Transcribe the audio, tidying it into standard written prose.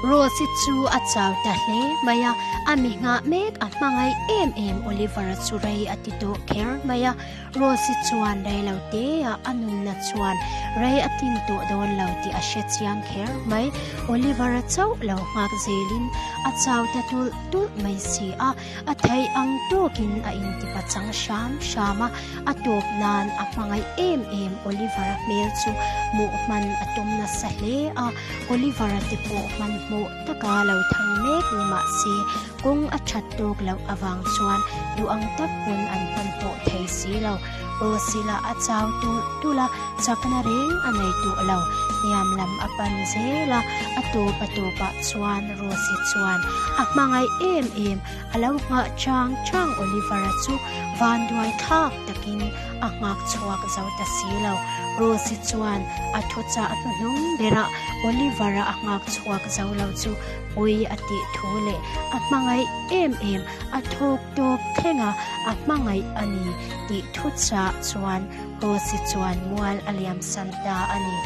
Rose-i chu a chau ta hle mai a, a mi nghah mek a hmangaih em em Oliver-a chu rei a ti tawh kher mai a. Rose-i chuan rei lo teah a nunna chuan rei a tin tawh dawn lo tih a hre chiang kher mai. Oliver-a chauh lo nghak zelin a chau ta tulh tulh mai si a, a theih ang tawkin a intipa chang hram hram a, a tawp nan a hmangaih em em Oliver-a hmel chu hmuh hman a tum nasa hle a, Oliver-a te pawh hmanhmawh taka lo thang mek ni mah se Kawng a that tawk loh avang chuan duh ang tak pawn an hmanhmawh thei si lo. Rosy lah a chau tulh tulh a, chakna reng a nei tawh lo. Hniam lam a pan zel a, a tawp a tawpah chuan Rosy chuan a hmangaih em em, a lo nghah chang chang Oliver-a chu vanduai thlak takin a nghak chhuak zo ta si lo. Rosy chuan a thuchah hnuhnung berah Oliver-a a nghak chhuak zo lo chu Ui a tih thu leh a hmangaih em em a thawk tawp thleng a, a hmangaih a ni tih thu chah chuan Rosy chuan mual a liam san ta a ni.